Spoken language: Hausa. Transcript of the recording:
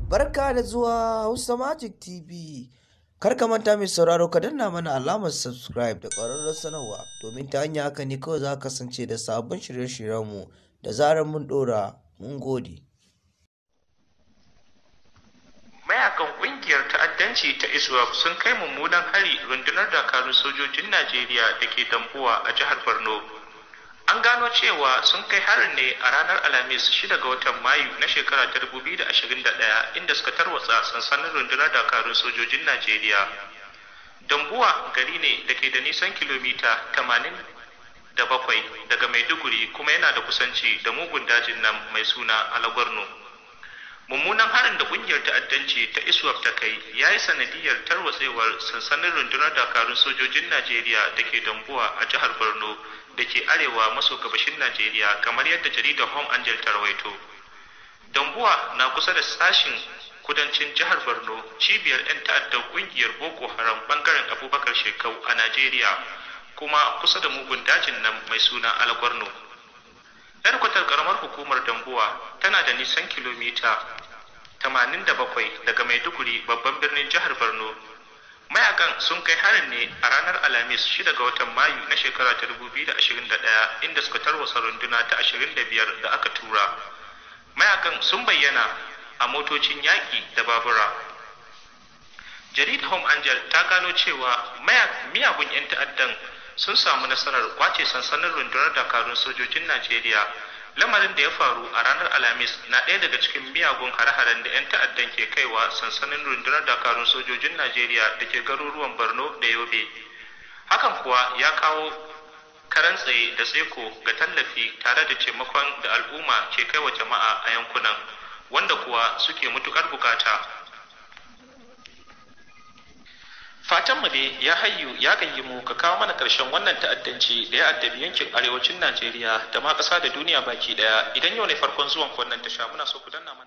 Barka da zuwa Hausa Magic TV. Kar ka manta mai sauraro, ka danna mana alamar subscribe da ƙararrawar sanarwa, domin ta hanya haka ne kawai za ka kasance da sabbin shirye-shiryenmu da zarar mun ɗora. Mun gode. Mayakan kungiyar ta'addanci ta ISWAP sun kai mummunan hari rundunar dakarun sojojin Najeriya da ke Dambuwa a jihar Borno. An gano cewa sun kai harin ne a ranar Alhamis, 6 ga watan Mayu na shekara ta 2021, inda suka tarwatsa sansanin rundunar dakarun sojojin Najeriya. Dambuwa gari ne da ke da nisan kilomita 87 daga Maiduguri, kuma yana da kusanci da mugun dajin nan mai suna Alagwarno. Mummunan harin da kungiyar ta'addanci ta ISWAP ta kai ya yi sanadiyar tarwatsewar sansanin rundunar dakarun sojojin Najeriya da ke Dambuwa a jihar Borno da ke arewa maso gabashin Najeriya, kamar yadda jaridar Home Angel ta rawaito. Dambuwa na kusa da sashin kudancin jihar Borno, cibiyar 'yan ta'addar kungiyar Boko Haram bangaren Abubakar Shekau a Najeriya, kuma kusa da mugun dajin nan mai suna Algwarno. Yarkwatar karamar hukumar Dambuwa tana da nisan kilomita 87 daga Maiduguri, babban birnin jihar Borno. Mayakan sun kai harin ne a ranar Alhamis, 6 ga watan Mayu na shekara ta 2021, inda suka tarwasa runduna ta 25 da aka tura. Mayakan sun bayyana a motocin yaƙi da babura. Jaridar Home Angel ta gano cewa miyagun 'yan ta'addan sun samu nasarar kwace sansanin rundunar dakarun sojojin Najeriya. Lamarin da ya faru a ranar Alhamis na ɗaya daga cikin miyagun hare-haren da 'yan ta'addan ke kaiwa sansanin rundunar dakarun sojojin Najeriya da ke garuruwan Borno da Yobe. Hakan kuwa ya kawo karan tsaye da tsaiko ga tallafi tare da taimakon da al'umma ke kaiwa jama'a a yankunan, wanda kuwa suke mutukar bukata. Fatan mu dai, ya hayyu ya mu, ka kawo mana karshen wannan ta'addanci da ya addabi yankin arewacin Najeriya da ma ƙasa da duniya baki daya. Idan yau ne farkon zuwan ku wannan tasha, muna so ku danna mana